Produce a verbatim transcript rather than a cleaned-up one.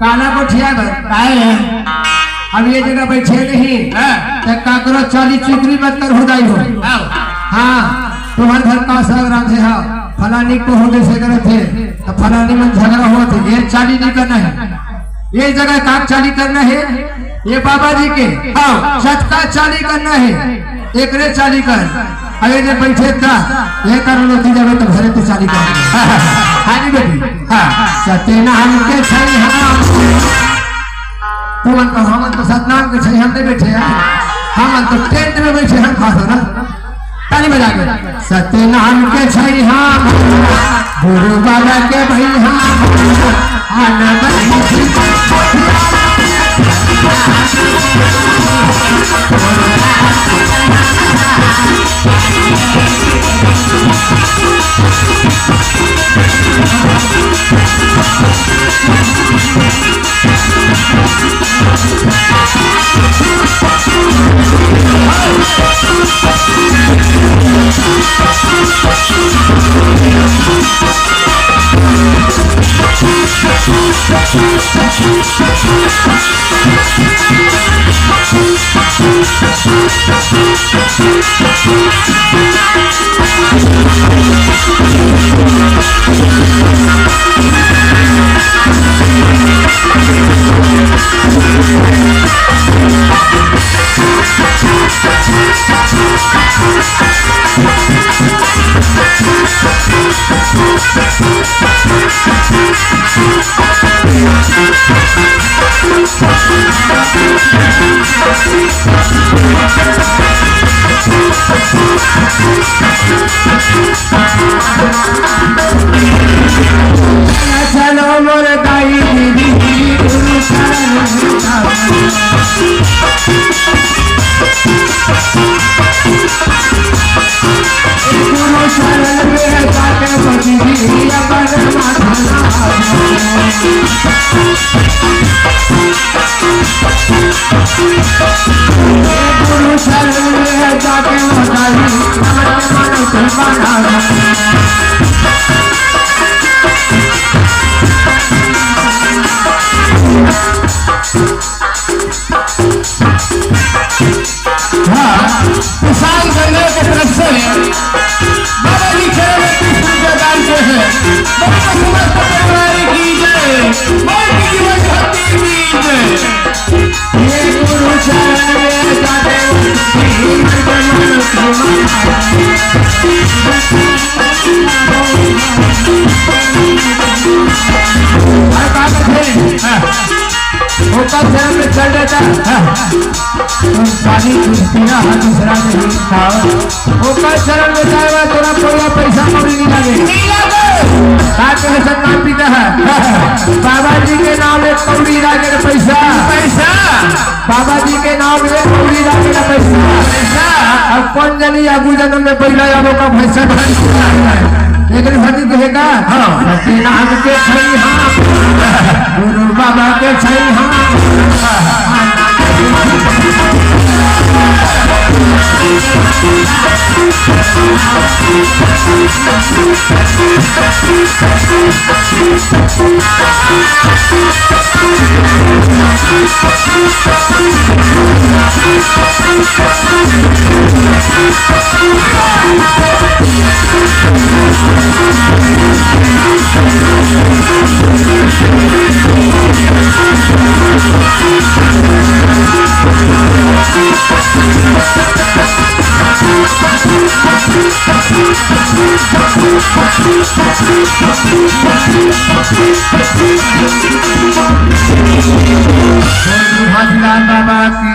काला गोठिया बर। काहे रे? अब ये जगह बैठे नहीं, हाँ। त काकरो चाली चुकरी मत कर हो दाई हो। हाँ। हाँ, तुम्हर घर का साग रांधे हा, फलानी को हो जैसे करत हे, त फलानी मन झगड़ा होत हे, ये चाली नहीं करना है। ये जगह का चाली करना है, ये बाबा जी के, हाँ। सतका चाली करना है, एकरे चाली कर। अरे जे बैठे था, ये कर लो ती जावे तो घरे तो चाली कर। हाँ जी बेटी, हाँ। सत्यनाम के छई हम। तू मन तो, हमन तो सतनाम के छई हम नहीं बैठे हैं। हमन तो टेंट में बैठे हम खास हो ना। ताली बजा के। सत्यनाम के छई हम। गुरु बाबा के भाई हम। आना बनी। चलो मोर दाई दीदी, गुरु चरण में जाओ। गुरु चरण में जाके बंदी अपन माथा नवाओ। गुरु चरण में जाके बताई, मन मन से बना। हाँ, विशाल गंगा के तरफ से बाबा जी चरण में तीस रुपया दान किए हैं। बाबा समस्त परिवार की जय, बाबा की जीवन शक्ति की जय। ये गुरु चरण में जाते हाँ। ओकर चरण में चल जाता। हाँ। तुम पानी पीना है, दूसरा नहीं खाओ। ओकर चरण में जाएगा, तोरा कोई पैसा कौड़ी नहीं लगे। नहीं लगे। का के हसन नाम पीता है? बाबा जी के नाम एक कौड़ी लागे रे पैसा। पैसा। बाबा जी के नाम एक कौड़ी लागे रे पैसा। पैसा। अब कौन जानी आगू जन्म में पैसा आबो का पैसा। एक दिन हदी कहेगा, हाँ। सत्यनारायण के छई हाँ। गुरु बाबा के छई हाँ। भगवान बाबा की